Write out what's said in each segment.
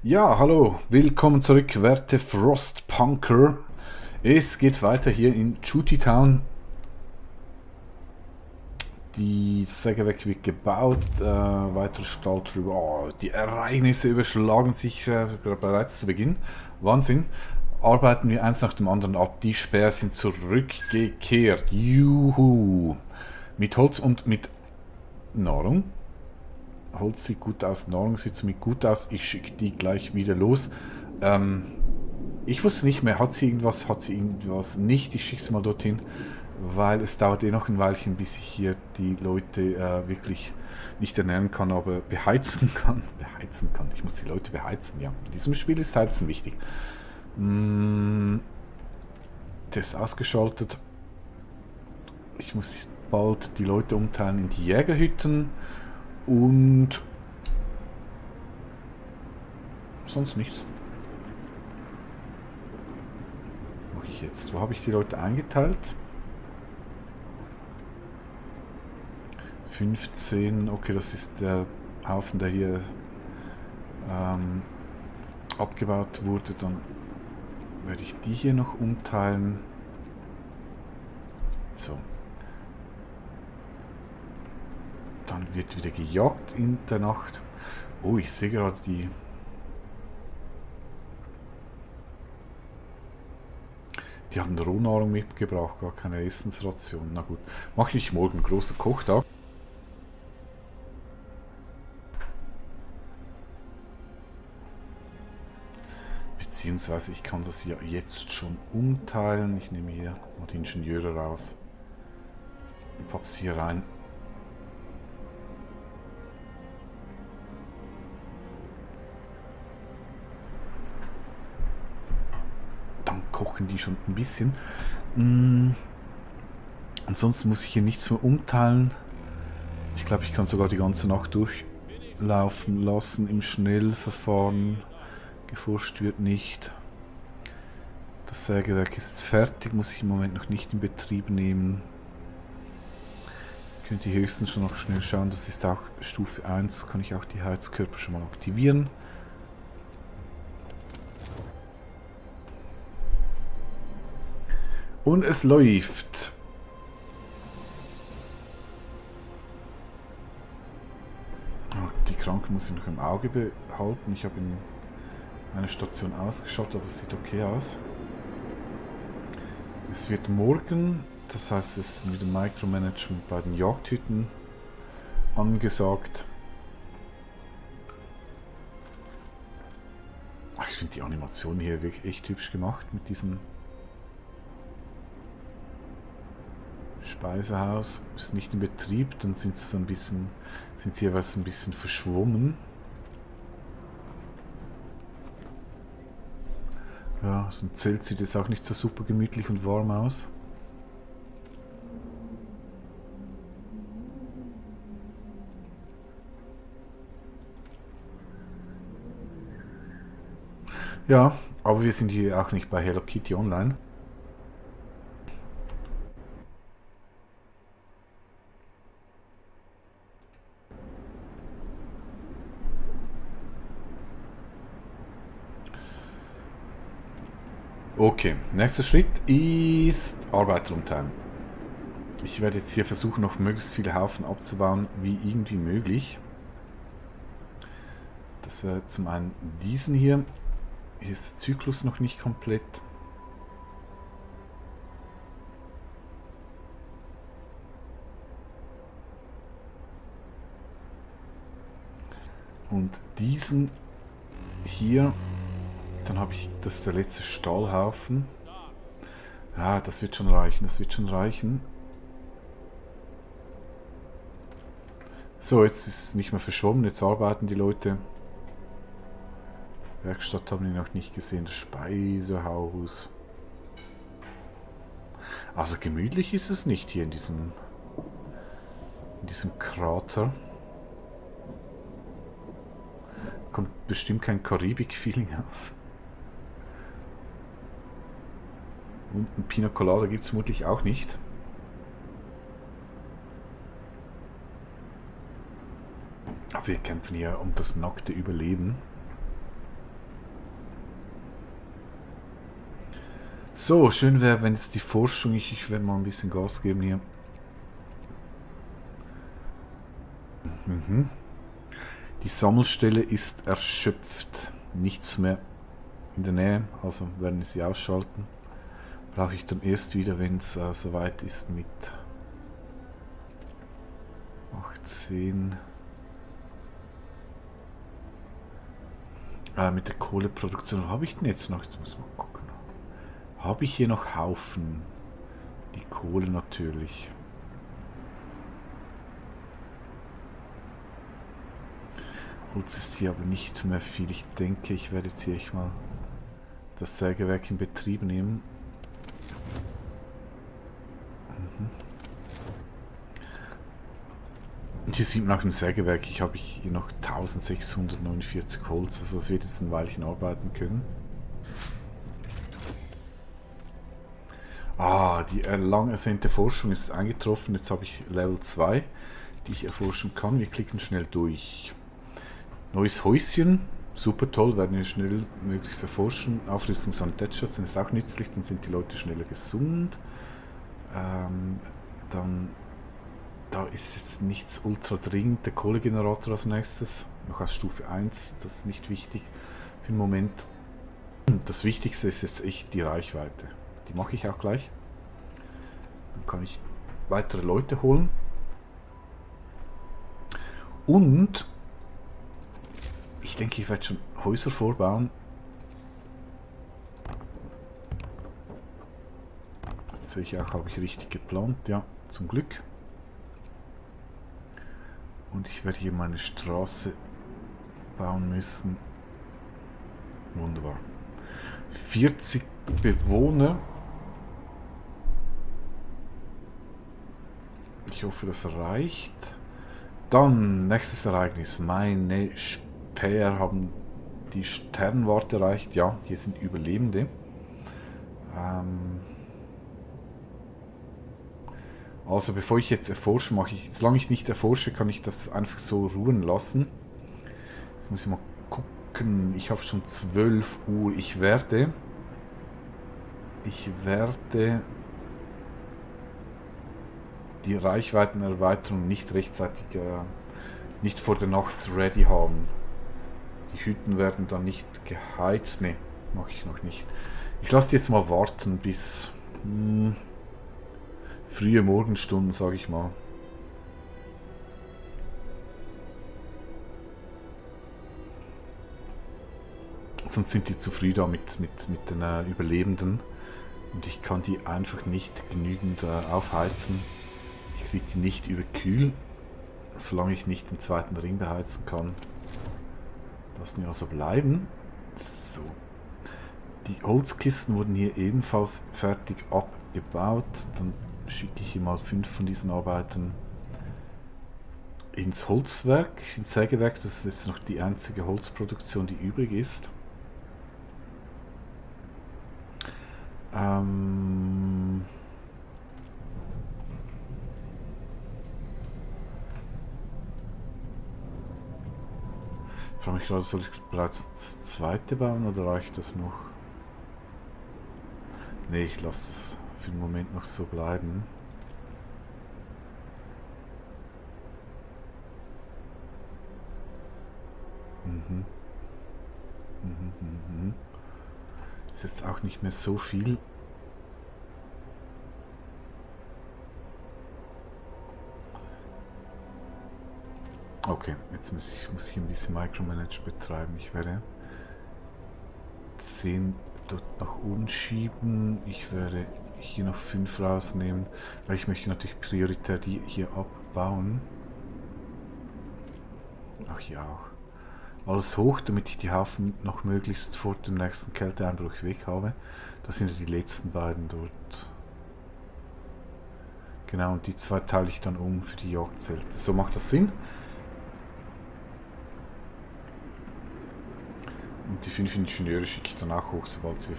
Ja, hallo, willkommen zurück, werte Frostpunker. Es geht weiter hier in Shooty Town. Das Sägewerk wird gebaut, weiter Stall drüber. Oh, die Ereignisse überschlagen sich bereits zu Beginn. Wahnsinn. Arbeiten wir eins nach dem anderen ab. Die Späher sind zurückgekehrt. Juhu. Mit Holz und mit Nahrung. Holz sieht gut aus, Nahrung sieht somit gut aus. Ich schicke die gleich wieder los. Ich wusste nicht mehr, hat sie irgendwas nicht. Ich schicke es mal dorthin, weil es dauert eh noch ein Weilchen, bis ich hier die Leute wirklich nicht ernähren kann, aber beheizen kann. Beheizen kann. Ich muss die Leute beheizen, ja. In diesem Spiel ist Heizen wichtig. Das ist ausgeschaltet. Ich muss bald die Leute umteilen in die Jägerhütten. Und sonst nichts. Mache ich jetzt. Wo habe ich die Leute eingeteilt? 15. Okay, das ist der Haufen, der hier abgebaut wurde. Dann werde ich die hier noch umteilen. So. Dann wird wieder gejagt in der Nacht. Oh, ich sehe gerade die... Die haben Rohnahrung mitgebracht, gar keine Essensration. Na gut, mache ich morgen. Großer Kochtag. Beziehungsweise ich kann das ja jetzt schon umteilen. Ich nehme hier mal die Ingenieure raus und pappe sie hier rein. Kochen die schon ein bisschen. Ansonsten muss ich hier nichts mehr umteilen. Ich glaube, ich kann sogar die ganze Nacht durchlaufen lassen im Schnellverfahren. Geforscht wird nicht. Das Sägewerk ist fertig, muss ich im Moment noch nicht in Betrieb nehmen. Könnt ihr höchstens schon noch schnell schauen, das ist auch Stufe 1, kann ich auch die Heizkörper schon mal aktivieren. Und es läuft. Die Kranken muss ich noch im Auge behalten. Ich habe eine Station ausgeschaut, aber es sieht okay aus. Es wird morgen, das heißt, es ist wieder Micromanagement bei den Jagdhütten angesagt. Ach, ich finde die Animation hier wirklich echt hübsch gemacht mit diesem Speisehaus. Ist nicht in Betrieb, dann sind sie jeweils ein bisschen verschwommen. Ja, so ein Zelt sieht jetzt auch nicht so super gemütlich und warm aus. Ja, aber wir sind hier auch nicht bei Hello Kitty Online. Okay, nächster Schritt ist Arbeiter umteilen. Ich werde jetzt hier versuchen, noch möglichst viele Haufen abzubauen, wie irgendwie möglich. Das wäre zum einen diesen hier. Hier ist der Zyklus noch nicht komplett. Und diesen hier, dann habe ich, das ist der letzte Stahlhaufen. Ja, das wird schon reichen, das wird schon reichen. So, jetzt ist es nicht mehr verschwommen, jetzt arbeiten die Leute. Werkstatt haben wir noch nicht gesehen, das Speisehaus. Also gemütlich ist es nicht hier in diesem Krater. Kommt bestimmt kein Karibik-Feeling aus. Und ein Pina Colada gibt es vermutlich auch nicht. Aber wir kämpfen hier um das nackte Überleben. So, schön wäre, wenn jetzt die Forschung, ich werde mal ein bisschen Gas geben hier. Die Sammelstelle ist erschöpft. Nichts mehr in der Nähe, also werden wir sie ausschalten. Brauche ich dann erst wieder, wenn es soweit ist mit 18. Mit der Kohleproduktion. Was habe ich denn jetzt noch? Jetzt muss man gucken. Habe ich hier noch Haufen? Die Kohle natürlich. Holz ist hier aber nicht mehr viel. Ich denke, ich werde jetzt hier echt mal das Sägewerk in Betrieb nehmen. Und hier sieht man auch im Sägewerk, ich habe hier noch 1649 Holz, also das wird jetzt ein Weilchen arbeiten können. Die lang ersehnte Forschung ist eingetroffen, jetzt habe ich Level 2, die ich erforschen kann. Wir klicken schnell durch. Neues Häuschen, super toll, werden wir schnell möglichst erforschen. Aufrüstung Sanitätsschutz ist auch nützlich, dann sind die Leute schneller gesund. Dann, da ist jetzt nichts ultra dringend. Der Kohlegenerator als nächstes, noch als Stufe 1, das ist nicht wichtig für den Moment. Das Wichtigste ist jetzt echt die Reichweite. Die mache ich auch gleich. Dann kann ich weitere Leute holen. Und ich denke, ich werde schon Häuser vorbauen. Jetzt sehe ich auch, habe ich richtig geplant. Ja, zum Glück. Und ich werde hier meine Straße bauen müssen. Wunderbar. 40 Bewohner. Ich hoffe, das reicht. Dann, nächstes Ereignis. Meine Späher haben die Sternwarte erreicht. Ja, hier sind Überlebende. Also bevor ich jetzt erforsche, solange ich nicht erforsche, kann ich das einfach so ruhen lassen. Jetzt muss ich mal gucken. Ich habe schon 12 Uhr. Ich werde die Reichweitenerweiterung nicht rechtzeitig, nicht vor der Nacht ready haben. Die Hütten werden dann nicht geheizt. Ne, mache ich noch nicht. Ich lasse die jetzt mal warten bis frühe Morgenstunden, sage ich mal. Sonst sind die zu früh da mit den Überlebenden. Und ich kann die einfach nicht genügend aufheizen. Ich kriege die nicht überkühlt, solange ich nicht den zweiten Ring beheizen kann. Lassen wir also bleiben. So. Die Holzkisten wurden hier ebenfalls fertig abgebaut. Dann schicke ich hier mal 5 von diesen Arbeitern ins Holzwerk, ins Sägewerk. Das ist jetzt noch die einzige Holzproduktion, die übrig ist. Ich frage mich gerade, soll ich bereits das zweite bauen oder reicht das noch? Ne, ich lasse das für den Moment noch so bleiben. Ist jetzt auch nicht mehr so viel. Okay, jetzt muss ich ein bisschen Micromanage betreiben. Ich werde 10 dort nach oben schieben. Ich werde hier noch 5 rausnehmen, weil ich möchte natürlich prioritär die hier abbauen. Ach ja, auch. Alles hoch, damit ich die Hafen noch möglichst vor dem nächsten Kälteeinbruch weg habe. Das sind ja die letzten beiden dort. Genau, und die 2 teile ich dann um für die Jagdzelte. So macht das Sinn. Und die 5 Ingenieure schicke ich dann auch hoch, sobald sie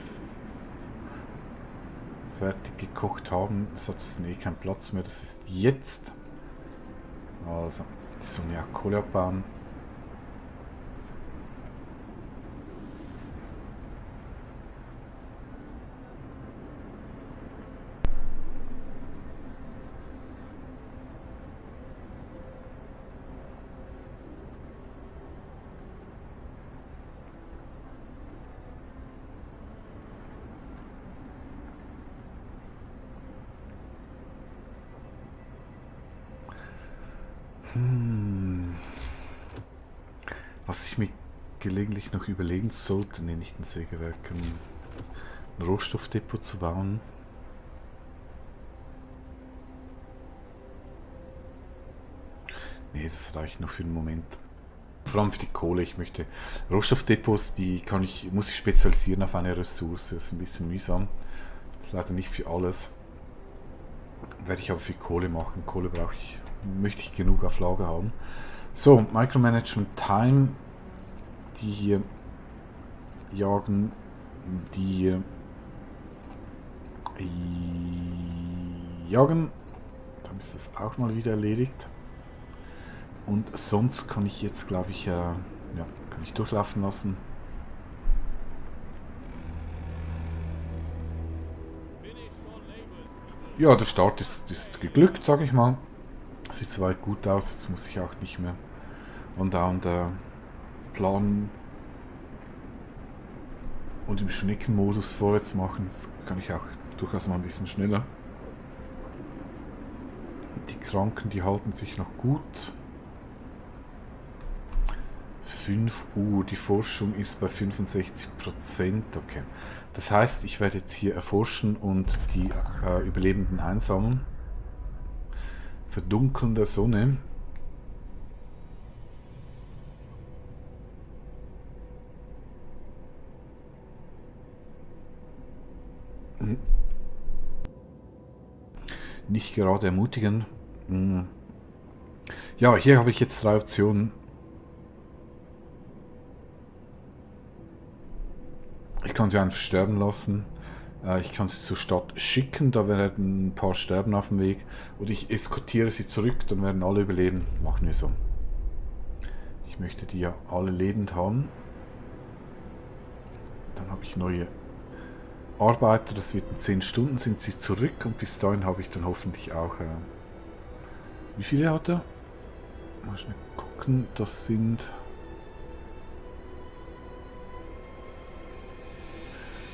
fertig gekocht haben. Sonst eh keinen Platz mehr. Das ist jetzt. Also, die sollen ja Kohle abbauen. Was ich mir gelegentlich noch überlegen sollte, nee, nicht ein Sägewerk, ein Rohstoffdepot zu bauen. Nee, das reicht noch für den Moment. Vor allem für die Kohle. Ich möchte Rohstoffdepots, muss ich spezialisieren auf eine Ressource. Das ist ein bisschen mühsam. Das ist leider nicht für alles. Werde ich aber für Kohle machen. Kohle möchte ich genug auf Lager haben. So, Micromanagement Time. Die hier jagen, die jagen. Dann ist das auch mal wieder erledigt. Und sonst kann ich jetzt, glaube ich, ja, kann ich durchlaufen lassen. Ja, der Start ist geglückt, sage ich mal. Sieht soweit gut aus, jetzt muss ich auch nicht mehr andauernd planen und im Schneckenmodus vorwärts machen. Das kann ich auch durchaus mal ein bisschen schneller. Die Kranken, die halten sich noch gut. 5 Uhr, die Forschung ist bei 65%. Okay. Das heißt, ich werde jetzt hier erforschen und die Überlebenden einsammeln. Verdunkeln der Sonne. Nicht gerade ermutigen. Ja, hier habe ich jetzt 3 Optionen. Ich kann sie einfach sterben lassen. Ich kann sie zur Stadt schicken, da werden ein paar sterben auf dem Weg. Oder ich eskortiere sie zurück, dann werden alle überleben. Machen wir so. Ich möchte die ja alle lebend haben. Dann habe ich neue Arbeiter, das wird in 10 Stunden sind sie zurück und bis dahin habe ich dann hoffentlich auch... wie viele hat er? Mal schnell gucken, das sind...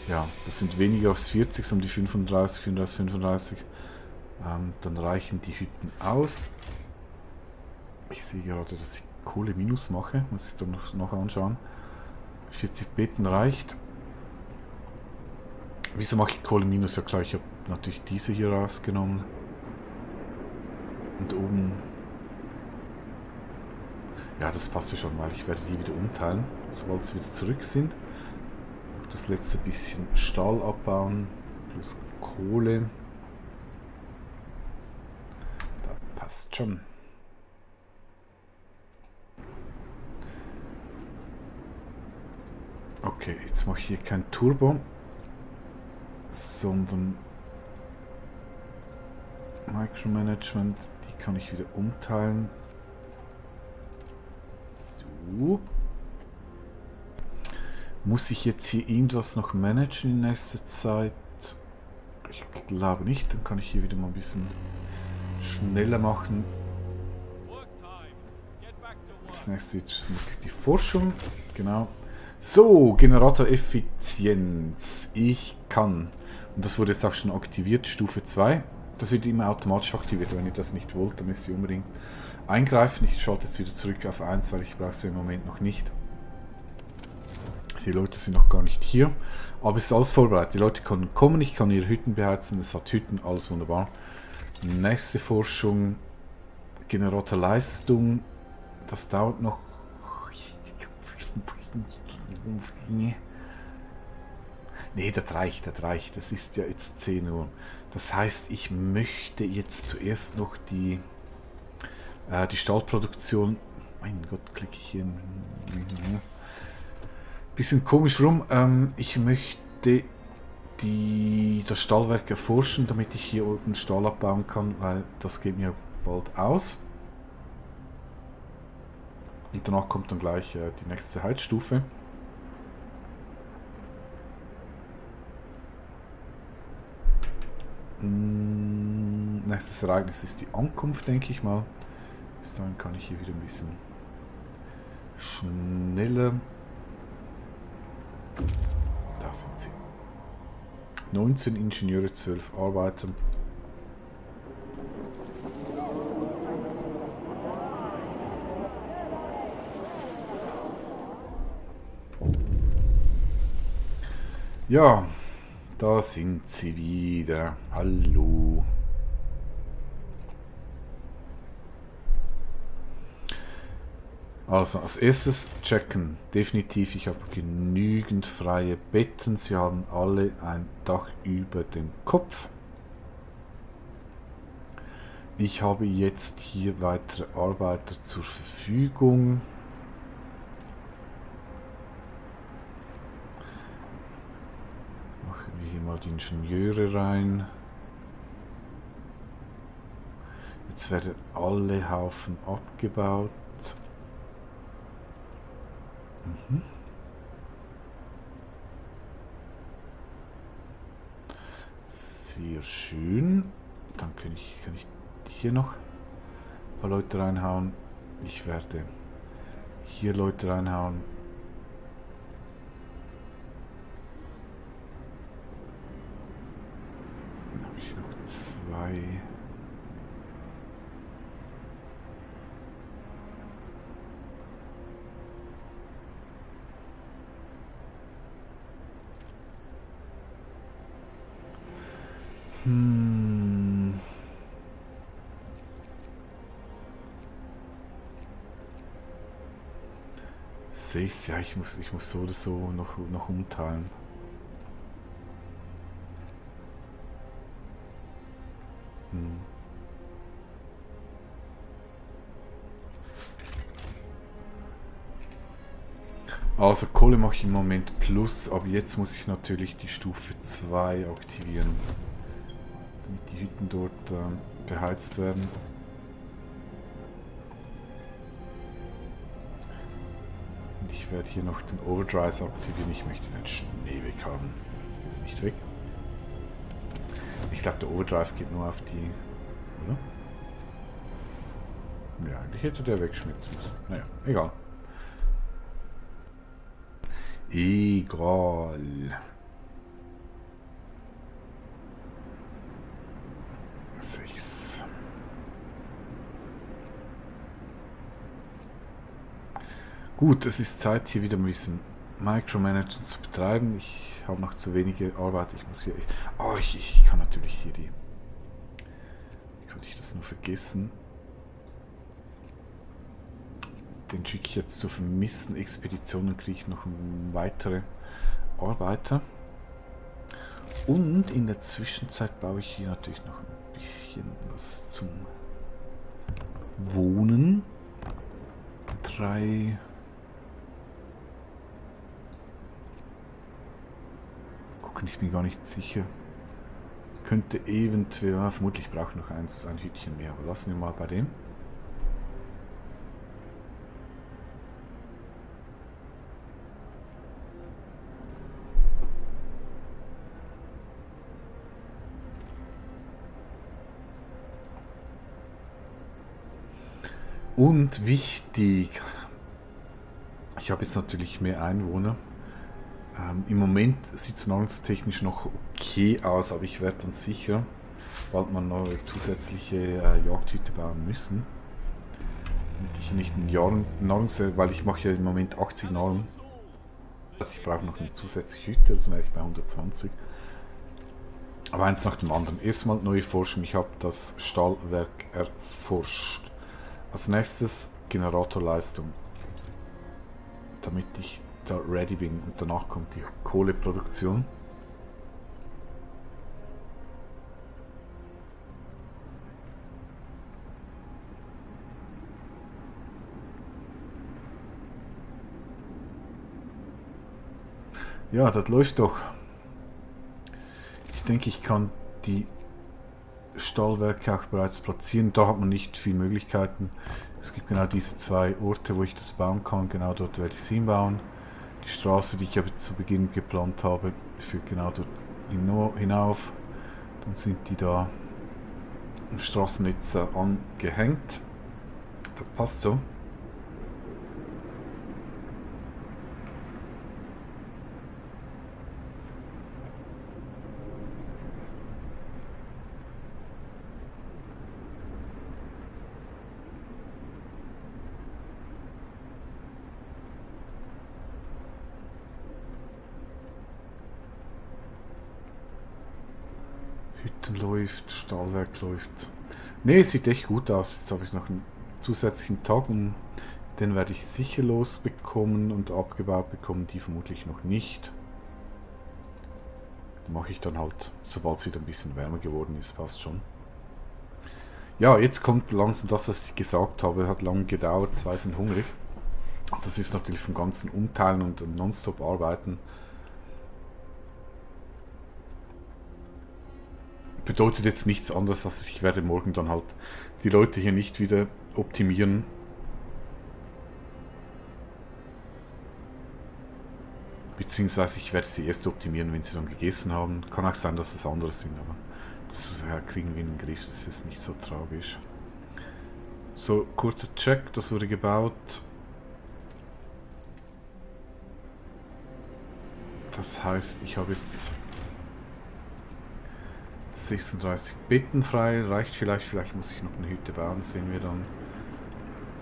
Ja, das sind weniger als 40, um die 35, 34, 35. Dann reichen die Hütten aus. Ich sehe gerade, dass ich Kohle minus mache. Muss ich dann noch anschauen. 40 Betten reicht. Wieso mache ich Kohle minus? Ja klar, ich habe natürlich diese hier rausgenommen. Und oben... Ja, das passt ja schon, weil ich werde die wieder umteilen, sobald sie wieder zurück sind. Das letzte bisschen Stahl abbauen, plus Kohle. Da passt schon. Okay, jetzt mache ich hier kein Turbo, sondern Micromanagement, die kann ich wieder umteilen. So. Muss ich jetzt hier irgendwas noch managen in nächster Zeit? Ich glaube nicht. Dann kann ich hier wieder mal ein bisschen schneller machen. Das nächste ist die Forschung. Genau. So, Generatoreffizienz. Ich kann. Und das wurde jetzt auch schon aktiviert, Stufe 2. Das wird immer automatisch aktiviert. Wenn ihr das nicht wollt, dann müsst ihr unbedingt eingreifen. Ich schalte jetzt wieder zurück auf 1, weil ich brauche es im Moment noch nicht. Die Leute sind noch gar nicht hier, aber es ist alles vorbereitet. Die Leute können kommen, ich kann ihre Hütten beheizen, es hat Hütten, alles wunderbar. Nächste Forschung, Generatorleistung, das dauert noch. Nee, das reicht, das ist ja jetzt 10 Uhr. Das heißt, ich möchte jetzt zuerst noch die Stahlproduktion, mein Gott, klicke ich hier. Bisschen komisch rum. Ich möchte das Stahlwerk erforschen, damit ich hier unten Stahl abbauen kann, weil das geht mir bald aus. Und danach kommt dann gleich die nächste Heizstufe. Nächstes Ereignis ist die Ankunft, denke ich mal. Bis dahin kann ich hier wieder ein bisschen schneller. Da sind sie. 19 Ingenieure, 12 Arbeiter. Ja, da sind sie wieder. Hallo. Also, als erstes checken. Definitiv, ich habe genügend freie Betten. Sie haben alle ein Dach über dem Kopf. Ich habe jetzt hier weitere Arbeiter zur Verfügung. Machen wir hier mal die Ingenieure rein. Jetzt werden alle Haufen abgebaut. Sehr schön. Dann kann ich hier noch ein paar Leute reinhauen. Ich werde hier Leute reinhauen. Dann habe ich noch zwei. Sehe ich's? Ja, ich muss so oder so noch umteilen. Also Kohle mache ich im Moment plus, aber jetzt muss ich natürlich die Stufe 2 aktivieren, damit die Hütten dort beheizt werden. Und ich werde hier noch den Overdrive aktivieren. Ich möchte den Schnee weg haben. Nicht weg. Ich glaube, der Overdrive geht nur auf die... Oder? Ja, eigentlich hätte der wegschmelzen müssen. Naja, egal. Egal. 6. Gut, es ist Zeit, hier wieder ein bisschen Micromanagen zu betreiben. Ich habe noch zu wenige Arbeit. Ich muss hier... ich kann natürlich hier die... Wie konnte ich das nur vergessen? Den schicke ich jetzt zur vermissten Expedition und kriege ich noch weitere Arbeiter. Und in der Zwischenzeit baue ich hier natürlich noch ein bisschen was zum Wohnen. 3. Gucken, ich bin gar nicht sicher. Könnte eventuell, vermutlich brauche ich noch ein Hütchen mehr, aber lassen wir mal bei dem. Und wichtig, ich habe jetzt natürlich mehr Einwohner. Im Moment sieht es nahrungstechnisch noch okay aus, aber ich werde uns sicher bald mal eine zusätzliche Jagdhütte bauen müssen. Damit ich nicht ein weil ich mache ja im Moment 80 Nahrung. Also ich brauche noch eine zusätzliche Hütte, das wäre ich bei 120. Aber eins nach dem anderen. Erstmal neue Forschung. Ich habe das Stahlwerk erforscht. Als nächstes Generatorleistung. Damit ich da ready bin. Und danach kommt die Kohleproduktion. Ja, das läuft doch. Ich denke, ich kann die Stahlwerke auch bereits platzieren. Da hat man nicht viele Möglichkeiten. Es gibt genau diese zwei Orte, wo ich das bauen kann. Genau dort werde ich es hinbauen. Die Straße, die ich aber zu Beginn geplant habe, führt genau dort hinauf. Dann sind die da im Straßennetz angehängt. Das passt so. Hütten läuft, Stahlwerk läuft. Ne, sieht echt gut aus. Jetzt habe ich noch einen zusätzlichen Tag und den werde ich sicher losbekommen und abgebaut bekommen, die vermutlich noch nicht. Die mache ich dann halt, sobald es wieder ein bisschen wärmer geworden ist, passt schon. Ja, jetzt kommt langsam das, was ich gesagt habe. Hat lange gedauert, 2 sind hungrig. Das ist natürlich vom ganzen Umteilen und Nonstop arbeiten. Bedeutet jetzt nichts anderes, als ich werde morgen dann halt die Leute hier nicht wieder optimieren. Beziehungsweise ich werde sie erst optimieren, wenn sie dann gegessen haben. Kann auch sein, dass es andere sind, aber das kriegen wir in den Griff. Das ist nicht so tragisch. So, kurzer Check. Das wurde gebaut. Das heißt, ich habe jetzt 36 Betten frei. Reicht vielleicht. Vielleicht muss ich noch eine Hütte bauen. Sehen wir dann.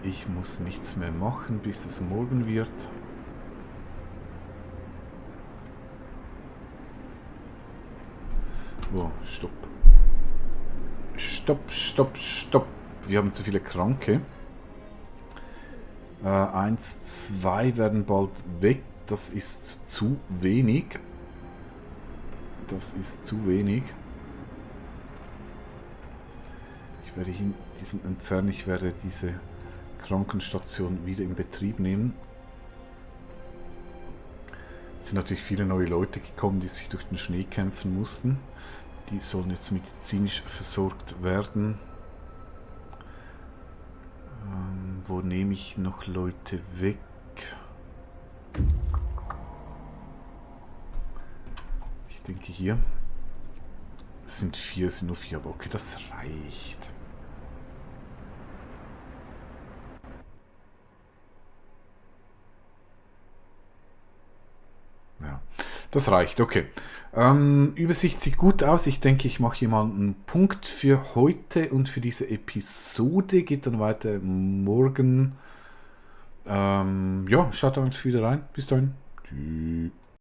Ich muss nichts mehr machen, bis es morgen wird. Oh, stopp. Stopp, stopp, stopp. Wir haben zu viele Kranke. 1, 2 werden bald weg. Das ist zu wenig. Das ist zu wenig. Ich werde diesen entfernen. Ich werde diese Krankenstation wieder in Betrieb nehmen. Es sind natürlich viele neue Leute gekommen, die sich durch den Schnee kämpfen mussten. Die sollen jetzt medizinisch versorgt werden. Wo nehme ich noch Leute weg? Ich denke hier. Es sind 4, es sind nur 4, aber okay, das reicht. Ja, das reicht, okay. Übersicht sieht gut aus. Ich denke, ich mache hier mal einen Punkt für heute und für diese Episode. Geht dann weiter morgen. Ja, schaut dann wieder rein. Bis dahin. Tschüss.